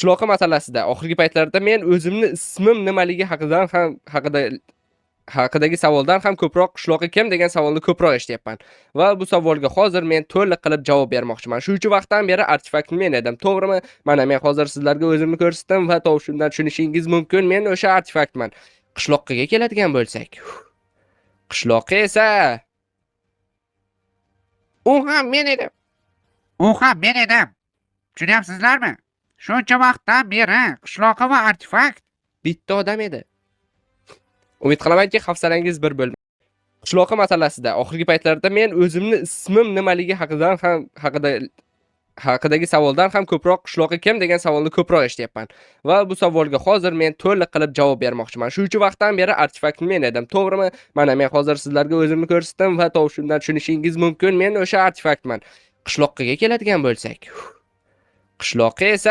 Qishloqi masalasida oxirgi paytlarda men o'zimni ismim nimaligi haqidan ham haqida haqidagi savoldan ham ko'proq qishloqi kim degan savolni ko'proq eshityapman. Va bu savolga hozir men to'liq qilib javob bermoqchiman. Shuncha vaqtdan beri artefakt men edim, to'g'rimi? Mana men hozir sizlarga o'zimni ko'rsatdim va tovushimdan tushunishingiz mumkin, men o'sha artefaktman. Qishloqqiga keladigan bo'lsak, qishloqi esa u ham men edim. U ham men edim. Tushunyapsizlarmi? Shuncha vaqtdan beri qishloqi va artefakt bitta odam edi. Umid qilamanki, hafsalangiz bir bo'lmaydi. Qishloqi masalasida oxirgi paytlarda men o'zimni ismim nimaligi haqidan ham haqida haqidagi savoldan ham ko'proq qishloqi kim degan savolni ko'proq eshityapman. Va bu savolga hozir men to'liq qilib javob bermoqchiman. Shuncha vaqtdan beri artefakt men edim, to'g'rimi? Mana men hozir sizlarga o'zimni ko'rsatdim va tovushimdan tushunishingiz mumkin, men o'sha artefaktman. Qishloqqiga keladigan bo'lsak, qishloqi esa